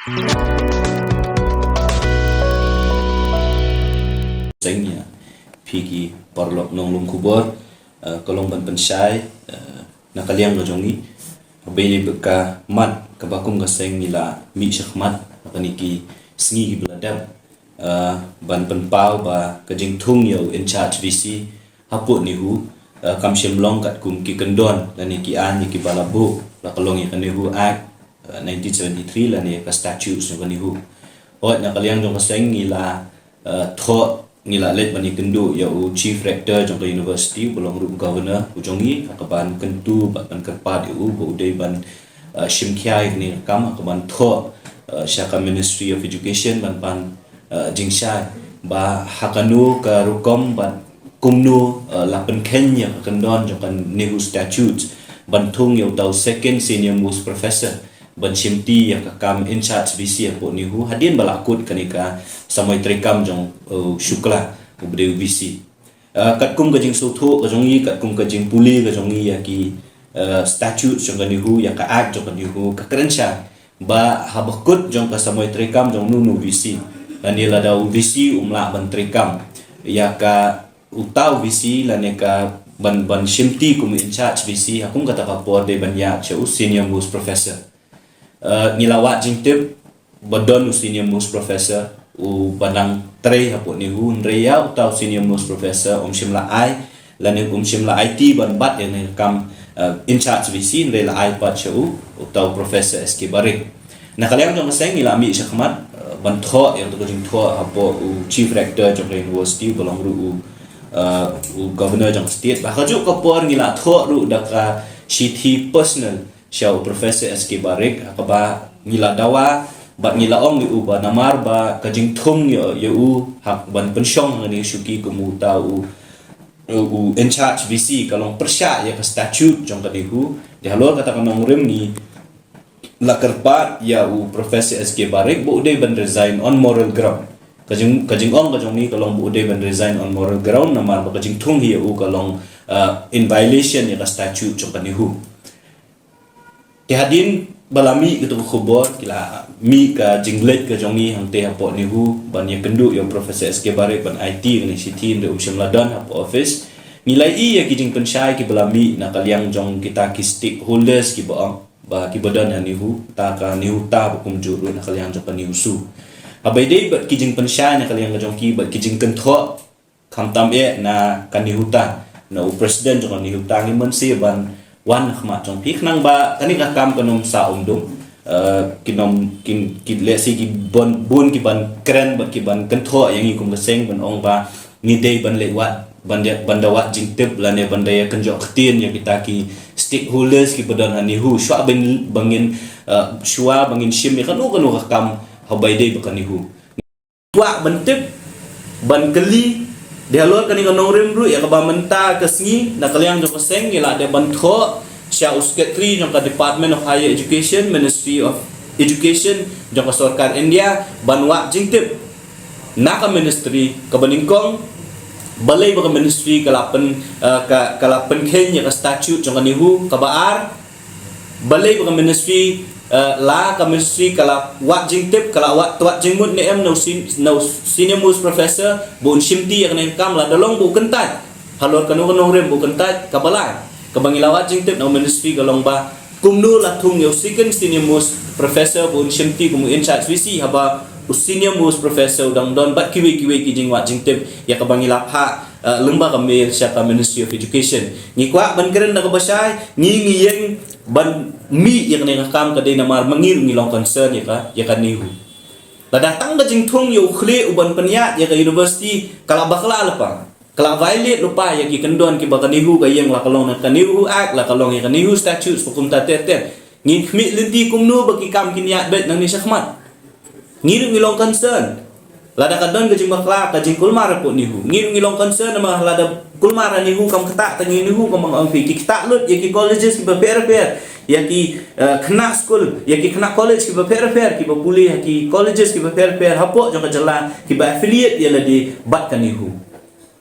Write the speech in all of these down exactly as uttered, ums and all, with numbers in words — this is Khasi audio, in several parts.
Seng ïa phi ki paralok nonglum khubor, eh, ka long ban pynshai, eh, na ka liang ka jong ngi. Haba ïadei bad ka mat kaba kum ka seng ngi la mih shakhmat ha kine ki sngi kiba la dep, eh, ban pynpaw ba ka jingthung ïa u in charge VC hapoh NEHU, eh, kam shym long katkum ki kyndon lane ki aiñ kiba la buh, la ka long ïa ka NEHU Act, eh, nineteen seventy-three lane ka statute jong ka NEHU. Hooid, na ka liang jong ka seng ngi la, eh, thoh, ngi la leit ban ïakynduh ïa u Chief Rector jong ka university, uba long ruh u Governor u jong ngi, ha kaban kyntu bad ban kyrpad ïa u ba u dei ban, eh, shim khia ïa kane ka kam, ha kaban thoh, eh, sha ka Ministry of Education ban pan, eh, jingshai ba ha kano ka rukom bad kumno, eh, la pynkheiñ ïa ka kyndon jong ka NEHU statutes ban thung ïa uta u second senior most professor ban shimti ïa ka kam in charge VC hapoh NEHU hadien ba la kut kane ka samoi treikam jong, eh, u Shukla uba dei u VC. Eh, katkum ka jingsngewthuh ka jong ngi, katkum ka jingpule ka jong ngi ïa ki, eh, statutes jong ka NEHU, ïa ka Act jong ka NEHU, ka kren shai ba haba kut jong ka samoi treikam jong uno uno u VC, lane lada u VC um lah ban treikam ïa ka, uta u VC lane ka ban, ban shimti kum u in charge VC, ha kum kata ka por dei ban ïaid sha u senior most professor. Eh, ngi la wad jingtip ba don u senior most professor uba nang trei hapoh NEHU, hynrei ïa uta u senior most professor um shym la ai lane um shym la aiti ban bat ïa kane ka kam, eh, in charge VC, hynrei la ai pat sha u, uta u Professor S K Barik. Na ka liang jong ka seng ngi la mih shakhmat, eh, ban thoh ïa uta ka jingthoh hapoh u Chief Rector jong ka university, uba long ruh u, eh, u Governor jong ka state. Bad ha kajuh ka por ngi la thoh ruh da ka shithi personal sha u Professor S K Barik, ha kaba ngi la dawa bad ngi la ong ïa u ba namar ba ka jingthung ïa, ïa u ha kaban pynshong ha kane ka shuki kum uta u, u in charge VC ka long pyrshah ïa ka statute jong ka NEHU. Dei halor kata ka nongrim ngi la kyrpad ïa u Professor S K Barik ba u dei ban resign on moral ground. Ka jing, ka jingong ka jong ngi ka long ba u dei ban resign on moral ground namar ba ka jingthung hi ïa u ka long, uh, in violation ïa ka statute jong ka NEHU. Te hadien ba la mih kato ka khubor, ki la mih ka jingleit ka jong ngi hangtei hapoh NEHU ban ïakynduh ïa u Professor S K Barik ban aiti ïa kane ka shithi, hynrei um shym la don hapoh office. Ngi la ïohi ïa ki jingpynshai kiba la mih na ka liang jong kita ki stakeholders kiba ong ba kiba don ha NEHU, ta ka NEHUTA ba kumjuh ruh na ka liang jong ka NEHUSU. Haba ïadei bad ki jingpynshai na ka liang ka jong ki bad ki jingkynthoh, khamtam eh na ka NEHUTA, na u President jong ka NEHUTA, ngi mynsiem ban wan ha khmat jong phi khnang ba kane ka kam kan ym sah um dum. Eh, kin ym, kin, ki, lehse ki bun, bun ki ban kren bad ki ban kynthoh ïa ngi kum ka seng ban ong ba ngi dei ban leit wad, ban da, ban da wad jingtip lane ban da ïakynjoh ktien ïa kita ki stakeholders kiba don ha NEHU shuwa ban, ba ngin, eh, shuwa ba ngin shim ïa kano kano ka kam haba ïadei bad ka NEHU. Kwah ban tip, ban kylli, dei halor kane ka nongrim ruh ïa kaba mynta ka sngi na ka liang jong ka seng ngi la dep ban thoh sha u Secretary jong ka Department of Higher Education, Ministry of Education jong ka sorkar India ban wad jingtip na ka ministry kaba nyngkong, balei ba ka ministry ka la pyn, eh, ka, ka la pynkheiñ ïa ka statute jong ka NEHU. Kaba ar, balei ba ka ministry, eh, la ka ministry ka la wad jingtip, ka la wad, wad jingmut ne em na u sen-, na u senior most professor ba un shimti ïa kane ka kam lada long ba u kyntait. Halor kano ka nongrim ba u kyntait, kaba lai. Kaba ngi la wad jingtip na u ministry ka long ba kumno la thung ïa u second senior most professor ba un shimti kum u in charge VC, haba u senior most professor u dang don bad kiwei kiwei ki jingwad jingtip ïa kaba ngi la phah, eh, lyngba ka mail sha ka Ministry of Education. Ngi kwah ban kren da kaba shai, ngi, ngi ïeng ban mih ïa kane ka kam ka dei namar ma ngi ruh ngi long concern ïa ka, ïa ka NEHU. Lada tang ka jingthung ïa u khlieh u ban pynïaid ïa ka university ka la bakla lypa, ka la violate lypa ïa ki kyndon kiba ka NEHU ka ïeng, la ka long na ka NEHU Act, la ka long ïa ka NEHU statutes ba kumta ter ter. Ngin khmih lynti kumno ba ki kam kin ïaid beit nangne shakhmat. Ngi ruh ngi long concern. Lada ka don ka jingbakla, ka jingkulmar hapoh NEHU, ngi ruh ngi long concern namar lada kulmar ha NEHU kam ktah tang ïa NEHU, kumba nga ong phi, ki ktah lut ïa ki colleges kiba pher pher, ïa ki, eh, khynnah skul, ïa ki khynnah college kiba pher pher, kiba pule ha ki colleges kiba pher pher hapoh jong ka jylla, kiba affiliate ïa lade bad ka NEHU.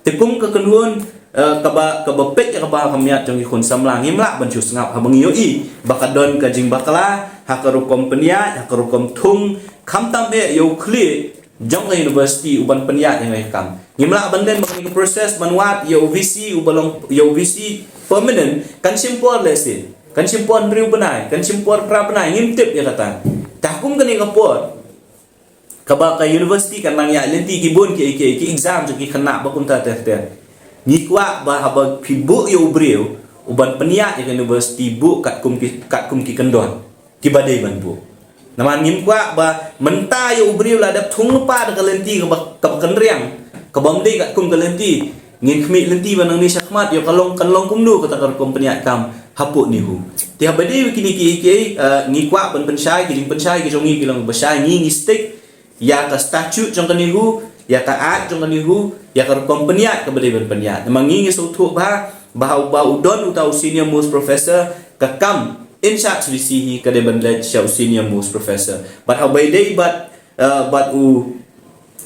Te kum ka kynhun, eh, kaba, kaba peit ïa kaba kham ïaid jong ki khun samla, ngim lah ban shu sngap haba ngi ïohi ba ka don ka jingbakla ha ka rukom pynïaid, ha ka rukom thung, khamtam eh ïa u khlieh jong ka university u ban pynïaid ïa kane ka kam. Ngim lah ban len ba kane ka process ban wad ïa u VC u ba long ïa u VC permanent, kan shim por lehse, kan shim por hynriew bnai, kan shim por phra bnai, ngim tip ïa kata. Te ha kum kane ka por kaba ka university kan nang ïaid lynti ki bun ki, ki, ki exam jong ki khynnah ba kumta ter ter. Ngi kwah ba haba phi buh ïa u briew u ban pynïaid ïa ka university, buh katkum ki, katkum ki kyndon kiba dei ban buh. Namar ngim kwah ba mynta ïa u briew la dep thung lypa da ka lynti kaba, kaba kynriang, kaba ym dei katkum ka lynti, ngin khmih lynti ba nangne shakhmat ïoh ka long, kan long kumno kata ka rukom pynïaid kam hapoh NEHU. Te haba dei kine ki, ki, eh, ngi kwah ban pynshai, ki jingpynshai ki jong ngi ki long ba shai, ngi, ngi stick ïa ka statute jong ka NEHU, ïa ka act jong ka NEHU, ïa ka rukom pynïaid kaba dei ban pynïaid. Namar ngi, ngi sngewthuh ba, ba u, ba u don uta u senior most professor, ka kam in charge VC hi ka dei ban leit sha u senior most professor. Bad haba ïadei bad, eh, bad u,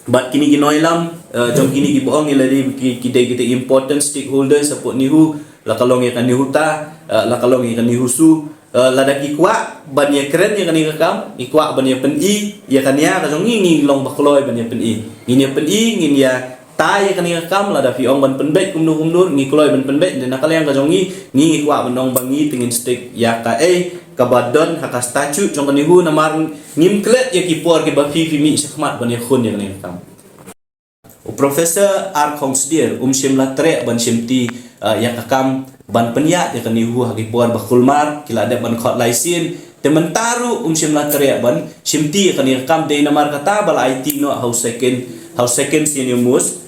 bad kine ki nongïalam, eh, jong kine kiba ong ïa lade ki, ki dei kita important stakeholders hapoh NEHU, la ka long ïa ka NEHUTA, eh, la ka long ïa ka NEHUSU, eh, lada ki kwah ban ïakren ïa kane ka kam, ki kwah ban ïapyni ïa kane ka jong ngi, ngi long ba kloi ban ïapyni. Ngin ïapyni, ngin ïatai ïa kane ka kam, lada phi ong ban pynbeit kumno kumno, ngi kloi ban pynbeit, te na ka liang ka jong ngi, ngi, ngi kwah ban ong ba ngi te ngin stick ïa kaei kaba don ha ka statute jong ka NEHU, namar ngim klet ïa ki por kiba phi, phi mih shakhmat ban ïakhun ïa kane ka kam. U Professor R. Khongsdir um shym la treh ban shimti, eh, ïa ka kam ban pynïaid ïa ka NEHU ha ki por ba kulmar, ki la dep ban khot lai sien. Te mynta ruh um shym la treh ban shimti ïa kane ka kam, dei namar kata ba la aiti noh ha u second, ha u second senior most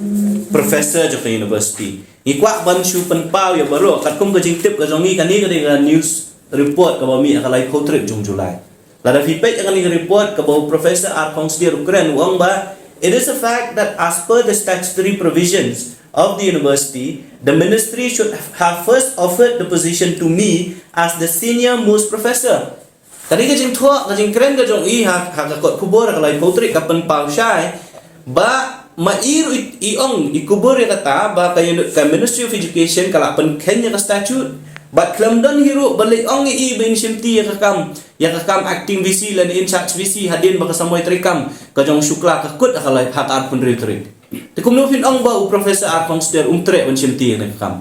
professor jong ka university. Ngi kwah ban shu pynpaw ïa baroh, katkum ka jingtip ka jong ngi, kane ka dei ka news report kaba mih ha ka laiphew tarik jong July. Lada phi peit ïa kane ka report kaba u Professor R. Khongsdir u kren, u ong ba, "It is a fact that as per the statutory provisions of the university, the ministry should have first offered the position to me as the senior most professor." Kane ka jingthoh, ka jingkren ka jong i ha, ha ka kot khubor ha ka laiphew tarik ka pynpaw shai ba ma i ruh i, i ong, i kubur ïa kata ba ka, ka Ministry of Education ka la pynkheiñ ïa ka statute. Bad khlem don hi ruh ba leit ong ïa i ba in shimti ïa ka kam, ïa ka kam acting VC lane in charge VC hadien ba ka samoi treikam ka jong Shukla ka kut ha ka lai, ha ka arphew hynriew tarik. Te kumno phin ong ba u Professor R. Khongsdir um treh ban shimti ïa ka kam?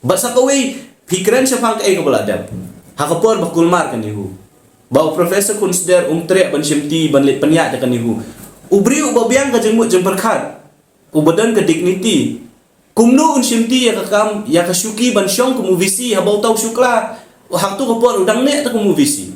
Bad sa kawei, phi kren shaphang kaei kaba la dep ha ka por ba kulmar ka NEHU, ba u Professor Khongsdir um treh ban shimti ban leit pynïaid da ka NEHU. U briew uba biang ka jingmut jingpyrkhat, uba don ka dignity, kumno un shimti ïa ka kam, ïa ka shuki ban shong kum u VC haba uta u Shukla ha kato ka por u dang neh ta kum u VC?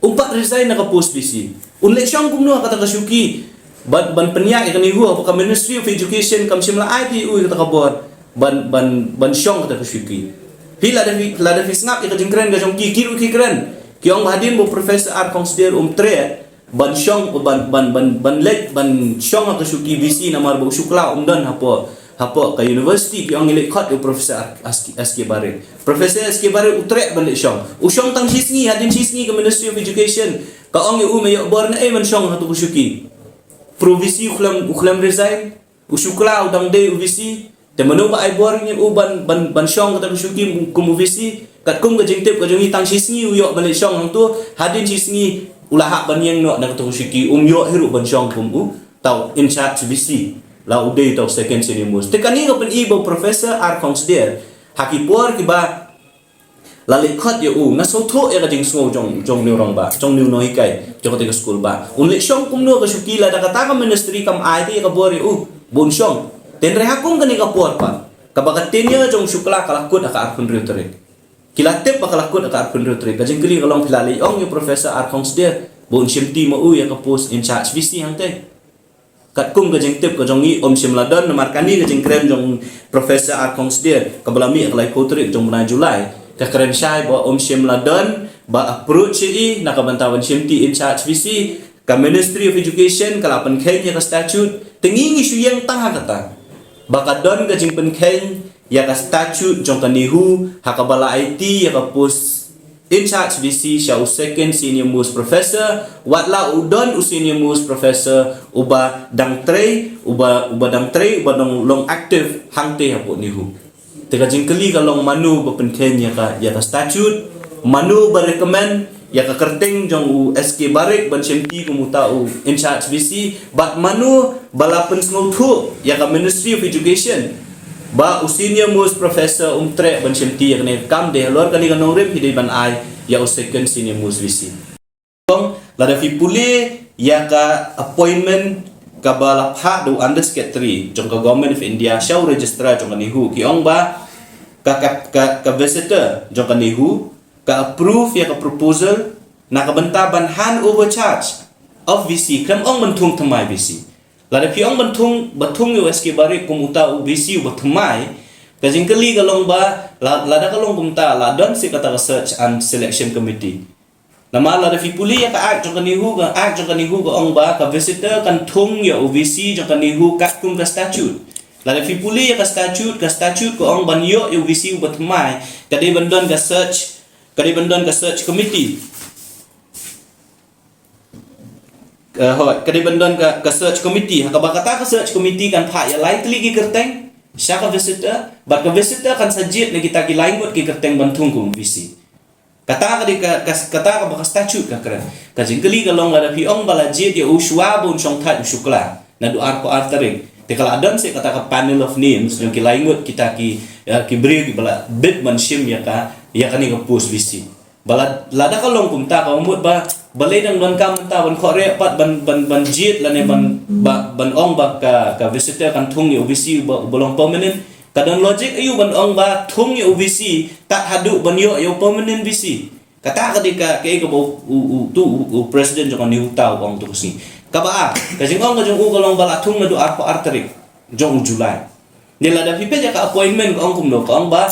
Um pat resign na ka post VC. Un leit shong kumno ha kata ka shuki ban, ban pynïaid ïa ka NEHU haba ka Ministry of Education kam shym la ai ïa u ïa kata ka bor ban, ban, ban shong kata ka shuki? Phi lada phi, lada phi sngap ïa ka jingkren ka jong ki, ki ruh ki kren, ki ong ba hadien ba u Professor R. Khongsdir um treh ban shong, ban, ban, ban, ban leit ban shong ha ka shuki VC namar ba u Shukla um don hapoh, hapoh ka university, ki ong ngi leit khot ïa u Professor R-, S K, S K Barik. Professor S K Barik u treh ban leit shong. U shong tang shi sngi, hadien shi sngi ka Ministry of Education ka ong ïa u, me ïoh bor naei ban shong ha kato ka shuki? Pro VC u khlem, u khlem resign. U Shukla u dang dei u VC. Te mano ba ai bor ïa u ban, ban, ban shong kata ka shuki kum u VC? Katkum ka jingtip ka jong ngi, tang shi sngi u ïoh ban leit shong hangto, hadien shi sngi u la hap ban ïeng noh na kato ka shuki, um ïoh hi ruh ban shong kum u, uta u in charge VC, la u dei uta u second senior most. Te kane ka pyni ba u Professor R. Khongsdir ha ki por kiba la leit khot ïa u, nga sngewthuh ïa ka jingsngew jong, jong u rangbah, jong u nonghikai jong kata ka skul ba un leit shong kumno ka shuki lada kata ka ministry kam ai te ïa ka bor ïa u ba un shong? Te hynrei ha kum kane ka por pat, kaba ka tenure jong u Shukla ka la kut ha ka arphew hynriew tarik. Ki la tip ba ka la kut ha ka arphew hynriew tarik. Ka jingkylli ka long, phi la leit ong ïa u Professor R. Khongsdir ba un shimti ma u ïa ka post in charge VC hangtei? Katkum ka jingtip ka jong ngi, um shym la don, namar kane ka jingkren jong Professor R. Khongsdir kaba la mih ha ka laiphew tarik jong u bnai July, ka kren shai ba um shym la don ba approach ïa i na ka bynta ban shimti in charge VC. Ka Ministry of Education ka la pynkheiñ ïa ka statute. Te ngi, ngi shu ïeng tang ha kata ba ka don ka jingpynkheiñ ïa ka statute jong ka NEHU ha kaba la aiti ïa ka post in charge VC sha u second senior most professor, wat la u don u senior most professor uba dang trei, uba, uba dang trei, uba dang long active hangtei hapoh NEHU. Te ka jingkylli ka long, mano ba pynkheiñ ïa ka, ïa ka statute, mano ba recommend ïa ka kyrteng jong u S K Barik ban shimti kum uta u in charge V C, bad mano ba la pynsngewthuh ïa ka Ministry of Education ba u senior most professor um treh ban shimti ïa kane ka kam? Dei halor kane ka nongrim phi dei ban ai ïa u second senior most V C. Lada phi pule ïa ka appointment kaba la phah da u Under Secretary jong ka Government of India sha u Registrar jong ka NEHU, ki ong ba ka, ka, ka, ka visitor jong ka NEHU ka approve ïa ka proposal na ka bynta ban hand over charge of V C, khlem ong ban thung thymmai V C. Lada phi ong ban thung, ba thung ïa u S K Barik kum uta u V C uba thymmai, ka jingkylli ka long ba, la, lada ka long kumta, la don seh kata ka search and selection committee? Namar lada phi pule ïa ka Act jong ka NEHU, ka Act jong ka NEHU ka ong ba ka visitor kan thung ïa u V C jong ka NEHU katkum ka statute. Lada phi pule ïa ka statute, ka statute ka ong ban ïoh ïa u V C uba thymmai, ka dei ban don ka search, ka dei ban don ka search committee. Ka, hooid, ka dei ban don ka, ka search committee. Ha kaba kata ka search committee kan phah ïa lai tylli ki kyrteng sha ka visitor, bad ka visitor kan sa jied na kita ki lai ngut ki kyrteng ban thung kum V C. Kata ka dei ka, ka, kata kaba ka statute ka kren. Ka jingkylli ka long, lada phi ong ba la jied ïa u shuwa ba un shongthait u Shukla naduh arphew ar tarik, te ka la don seh kata ka panel of names jong ki lai ngut kita ki, eh, ki briew kiba la bit ban shim ïa ka, ïa kane ka post V C. Ba la, lada ka long kumta, ka mut ba, balei dang donkam mynta ban khohreh pat ban, ban, ban jied lane ban, ba, ban ong ba ka, ka visitor kan thung ïa u V C uba, uba long permanent? Ka don logic aïu ban ong ba thung ïa u V C tad haduh ban ïoh ïa u permanent V C? Kata ka dei ka, kaei kaba u, u, u, tu, u, u president jong ka NEHU uta u ong tu ka sngi. Kaba ar, ka jingong ka jong u ka long ba la thung naduh arphew ar tarik jong u July. Te lada phi peit ïa ka appointment ka ong kumno, ka ong ba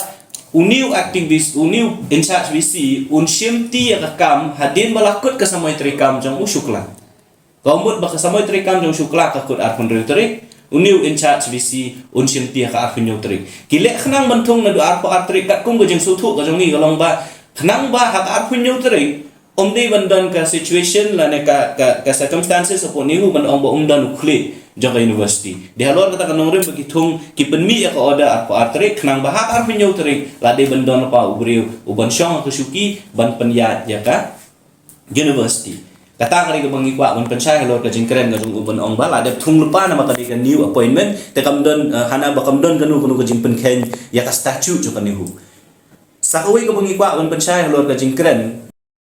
une u acting V C, une u in charge V C un shimti ïa ka kam hadien ba la kut ka samoi treikam jong u Shukla. Ka mut ba ka samoi treikam jong u Shukla ka kut arphew hynriew tarik, une u in charge V C un shimti ïa ka arphew hynñiew tarik. Ki leh khnang ban thung naduh arphew ar tarik katkum ka jingsngewthuh ka jong ngi ka long ba khnang ba ha ka arphew hynñiew tarik um dei ban don ka situation lane ka, ka, ka circumstances hapoh NEHU ban ong ba um don u khlieh jong ka university. Dei halor kata ka nongrim ba ki thung, ki pynmih ïa ka order arphew ar tarik, khnang ba ha ka arphew hynñiew tarik la dei ban don pa u briew u ban shong ha ka shuki ban pynïaid ïa ka university. Kata ka dei kaba ngi kwah ban pynshai halor ka jingkren ka jong u ban ong ba la dep thung lypa namar ka dei ka new appointment, te kam don, eh, hana ba kam don kano kano ka jingpynkheiñ ïa ka statute jong ka NEHU. Sa kawei kaba ngi kwah ban pynshai halor ka jingkren,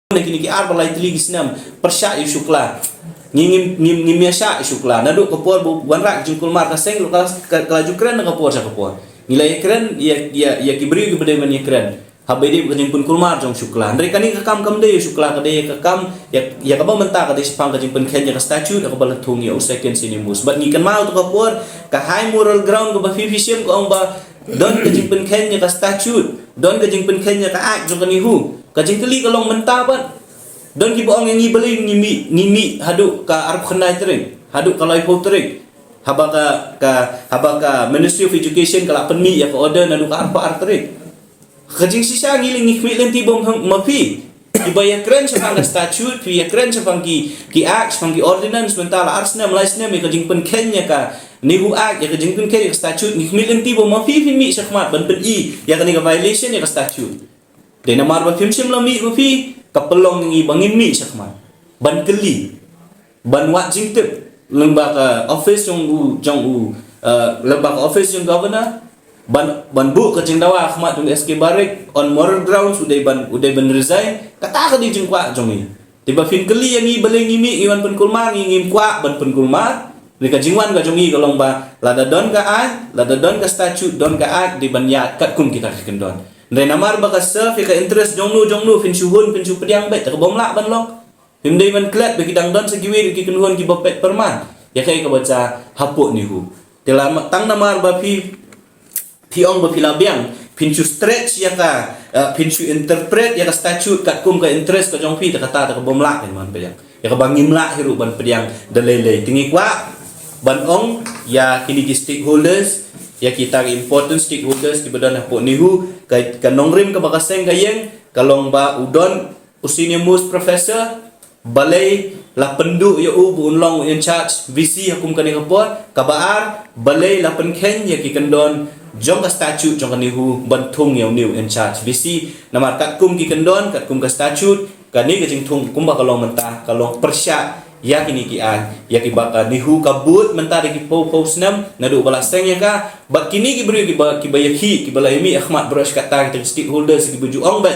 na kine ki ar ba lai tylli ki snem, pyrshah ïa u Shukla. Ngi, ngim, ngim, ngim ïa shah ïa u Shukla. Naduh ka por ba u wanrah ka jingkulmar ka seng, ka, ka la ju kren na ka por sha ka por. Ngi la ïa kren ïa, ïa, ïa ki briew kiba dei ban ïa kren. Haba ïadei bad ka jingpynkulmar jong u Shukla. Hynrei kane ka kam kam dei ïa u Shukla, ka dei ïa ka kam, ïa, ïa kaba mynta ka dei shaphang ka jingpynkheiñ ïa ka statute, ïa kaba la thung ïa u second senior most. Bad ngi kynmaw tu ka por, ka high moral ground kaba phi, phi shim ka ong ba don ka jingpynkheiñ ïa ka statute, don ka jingpynkheiñ ïa ka Act jong ka NEHU. Ka jingkylli ka long mynta pat, don kiba ong ïa ngi balei ngi mih, ngi mih haduh ka arphew khyndai tarik, haduh ka laiphew tarik. Haba ka, ka, haba ka Ministry of Education ka la pynmih ïa ka order naduh ka arphew ar tarik. Ka jingshisha ngi, ngi khmih lynti bha ma phi. Kiba ïa kren shaphang ka statute, phi ïa kren shaphang ki, ki Act, shaphang ki ordinance, mynta la ar snem, lai snem ïa ka jingpynkheiñ ïa ka NEHU Act, ïa ka jingpynkheiñ ïa ka statute, ngi khmih lynti bha ma phi, phin mih shakhmat ban pyni ïa kane ka violation ïa ka statute. Dei namar ba phim shym la mih ma phi, ka pynlong ïa ngi ba ngin mih shakhmat ban kylli, ban wad jingtip lyngba ka office jong u, jong u, eh, lyngba ka office jong governor, ban, ban buh ka jingdawa ha khmat jong u S K Barik on moral grounds, u dei ban, u dei ban resign. Kata ka dei jingkwah jong ngi. Te ba phin kylli ïa ngi balei ngi mih, ngi wan pynkulmar, ngi ngim kwah ban pynkulmar. Te ka jingwan ka jong ngi ka long ba lada don ka Act, lada don ka statute, don ka Act, dei ban ïaid katkum kita ki kyndon. Hynrei namar ba ka serve ïa ka interest jong no jong no, phin shu hun, phin shu pdiang beit, te ka bym lah ban long. Phim dei ban klet ba ki dang don sa kiwei ki kynhun kiba peit pyrman ïa kaei kaba jia hapoh NEHU. Te la ma-, tang namar ba phi, phi ong ba phi la biang, phin shu stretch ïa ka, eh, phin shu interpret ïa ka statute katkum ka interest ka jong phi, te kata te ka bym lah ban pdiang. Ïa kaba ngim lah hi ruh ban pdiang da lei lei. Te ngi kwah ban ong ïa kine ki stakeholders, ïa kita ki important stakeholders kiba don hapoh NEHU, ka, ka nongrim kaba ka seng ka ïeng ka long ba u don u senior most professor, balei la pynduh ïa u ba un long u in charge V C ha kum kane ka por? Kaba ar, balei la pynkheiñ ïa ki kyndon jong ka statute jong ka NEHU ban thung ïa une u in charge V C? Namar katkum ki kyndon, katkum ka statute, Kane ka jingthung kumba ka long mynta, ka long pyrshah ïa kine ki aiñ, ïa kiba ka NEHU ka bud mynta da ki phew phew snem, naduh ba la seng ïa ka, bad kine ki briew kiba, kiba ïa ki, kiba la ïa mih ha khmat baroh shi katta kita ki stakeholders kiba ju ong ba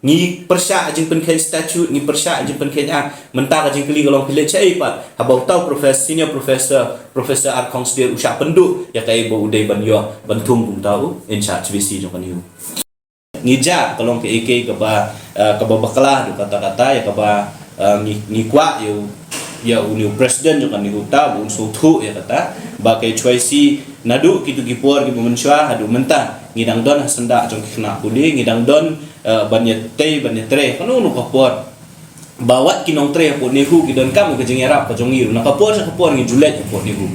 ngi pyrshah jingpynkheiñ statute, ngi pyrshah jingpynkheiñ act, mynta ka jingkylli ka long phi leit shaei pat, haba uta u professor, senior professor, Professor R Khongsdir u shah pynduh ïa kaei ba u dei ban ïoh, ban thung kum uta u in charge VC jong ka NEHU. Ngi jah ka long kaei kaei kaba, eh, kaba bakla haduh katta katta ïa kaba, eh, ngi, ngi kwah ïa u, ïa une u president jong ka NEHU uta ba un sngewthuh ïa kata ba ka HYC naduh kito ki por kiba mynshuwa haduh mynta ngi dang don ha syndah jong ki khynnah pule, ngi dang don, eh, ban ïatei ban ïatrei kano kano ka por. Ba wat ki nongtrei hapoh NEHU ki donkam ka jingïarap ka jong ngi ruh. Na ka por sha ka por ngi ju leit hapoh NEHU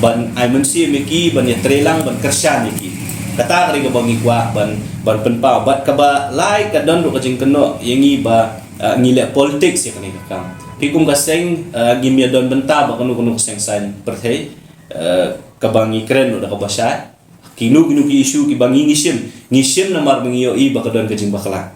ban ai mynsiem ïa ki, ban ïatreilang, ban kyrshan ïa ki. Kata ka dei kaba ngi kwah ban, ban pynpaw. Bad kaba lai ka don ruh ka jingkynnoh ïa ngi ba, ah, ngi leh politics ïa kane ka kam. Ki kum ka seng, ah, ngim ïa don bynta ba kano kano ka seng saiñ pyrthei, ah, kaba ngi kren ruh da kaba shai. Kino kino ki issue kiba ngi, ngi shim, ngi shim namar ba ngi ïohi ba ka don ka jingbakla.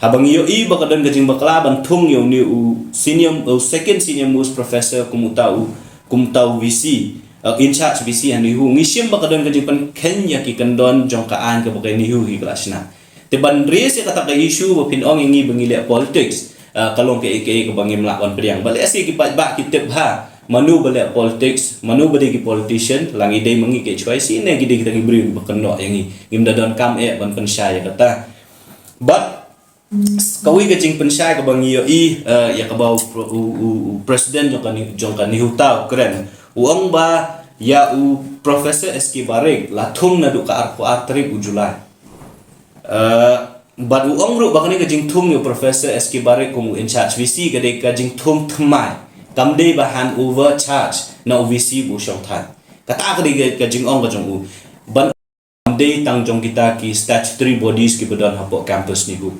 Haba ngi ïohi ba ka don ka jingbakla ban thung ïa une u senior, u second senior most professor kum uta u, kum uta u VC, uh, in charge VC ha NEHU, ngi shim ba ka don ka jingpynkheiñ ïa ki kyndon jong ka aiñ kaba ka NEHU hi ka la shna. Te ban raise ïa kata ka issue ba phin ong ïa ngi ba ngi leh politics, uh, ka long kaei kaei kaba ngim lah ban pdiang. Ba lehse ki paidbah ki tip bha mano ba leh politics, mano ba dei ki politician, la ngi dei ma ngi ka HYC ne ki dei kita ki briew kiba kynnoh ïa ngi. Ngim da donkam eh ban pynshai ïa kata. Bad kawei ka jingpynshai kaba ngi ïohi, eh, ïa kaba u, u, u, u president jong ka NEHU, jong ka NEHU uta u kren. U ong ba ïa u Professor S K Barik la thung naduh ka arphew ar tarik u July. Eh, bad u ong ruh ba kane ka jingthung ïa u Professor S K Barik kum u in charge VC ka dei ka jingthung thymmai. Kam dei ba hand over charge na u VC ba u shong thaiñ. Kata ka dei ka, ka jingong ka jong u. Ban Kam dei tang jong kita ki statutory bodies kiba don hapoh campus NEHU.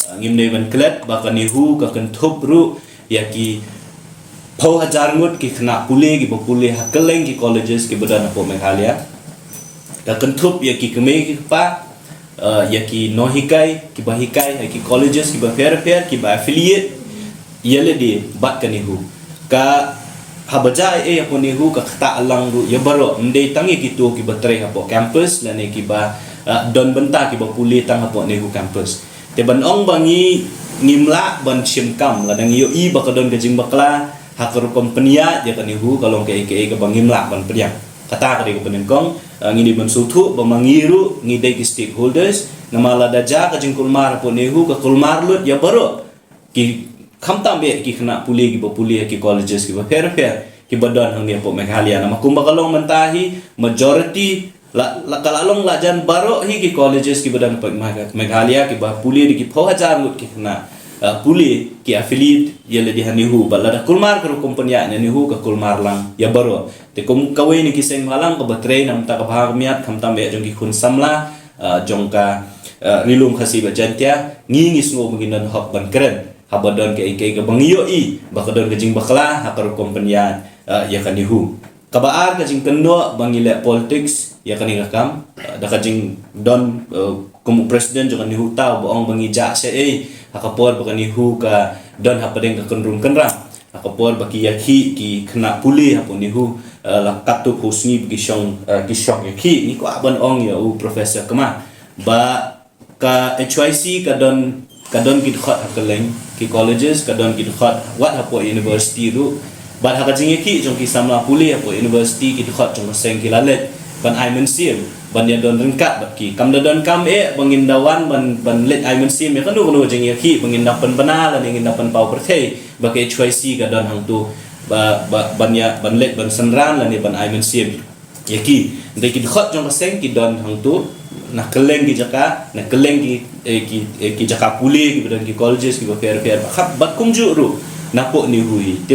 Ah, ngim dei ban klet ba ka NEHU ka kynthup ruh ïa ki phew hajar ngut ki khynnah pule kiba pule ha kylleng ki colleges kiba don hapoh Meghalaya. Ka kynthup ïa ki kmie ki kpa, ah, ïa ki nonghikai kiba hikai ha ki colleges kiba pher pher kiba affiliate ïa lade bad ka NEHU. Ka haba jia ei ei hapoh NEHU ka ktah lang ruh ïa baroh, ym dei tang ïa kito kiba trei hapoh campus lane kiba, ah, don bynta kiba pule tang hapoh NEHU campus. Te ban ong ba ngi, ngim lah ban shim kam lada ngi ïohi ba ka don ka jingbakla ha ka rukom pynïaid ïa ka NEHU ka long kaei kaei kaba ngim lah ban pdiang. Kata ka dei kaba nyngkong, ah, ngi dei ban sngewthuh ba ma ngi ruh ngi dei ki stakeholders, namar lada jia ka jingkulmar hapoh NEHU ka kulmar lut ïa baroh. Ki khamtam eh ki khynnah pule kiba pule ha ki colleges kiba pher pher kiba don hangne hapoh Meghalaya. Namar kumba ka long mynta hi majority la, la ka la long la jan baroh hi ki colleges kiba don hapoh Megha-, Meghalaya kiba pule da ki phew hajar ngut ki khynnah, ah, pule ki affiliate ïa lade ha NEHU. Bad lada kulmar ka rukom pynïaid na NEHU ka kulmar lang ïa baroh. Te kum kawei na ki seng bhalang kaba trei na bynta ka bha ka miat khamtam eh jong ki khun samla, ah, jong ka, ah, Ri Lum Khasi bad Jaiñtia, ngi ngi sngew ba ngin don hok ban kren haba don kaei kaei kaba ngi ïohi ba ka don ka jingbakla ha ka rukom pynïaid, ah, ïa ka NEHU. Kaba ar ka jingkynnoh ba ngi leh politics ïa kane ka kam, ah, da ka jingdon, ah, kum u president jong ka NEHU uta ba ong ba ngi jah shaei ha ka por ba ka NEHU ka don hapdeng ka kynrum kynram. Ha ka por ba ki ïakhih ki khynnah pule hapoh NEHU, eh, la katto katne sngi ba ki shong, eh, ki shong ïakhih. Ngi kwah ban ong ïa u Professor Kma ba ka HYC ka don, ka don ki dkhot ha kylleng ki colleges, ka don ki dkhot wat hapoh university ruh. Bad ha ka jingïakhih jong ki samla pule hapoh university ki dkhot jong ka seng ki la leit ban ai mynsiem ban ïa don ryngkat bad ki. Kam da donkam eh ba ngin da wan ban, ban leit ai mynsiem ïa kano kano jingïakhih ba ngin da pynbna lane ngin da pynpaw pyrthei ba ka HYC ka don hangto ba, ba, ban ïa, ban leit ban synran lane ban ai mynsiem ïa ki. Hynrei ki dkhot jong ka seng ki don hangto na kylleng ki jaka, na kylleng ki, eh, ki, eh, ki jaka pule kiba don ki colleges kiba pher pher. Bad kumjuh ruh napoh NEHU hi. Te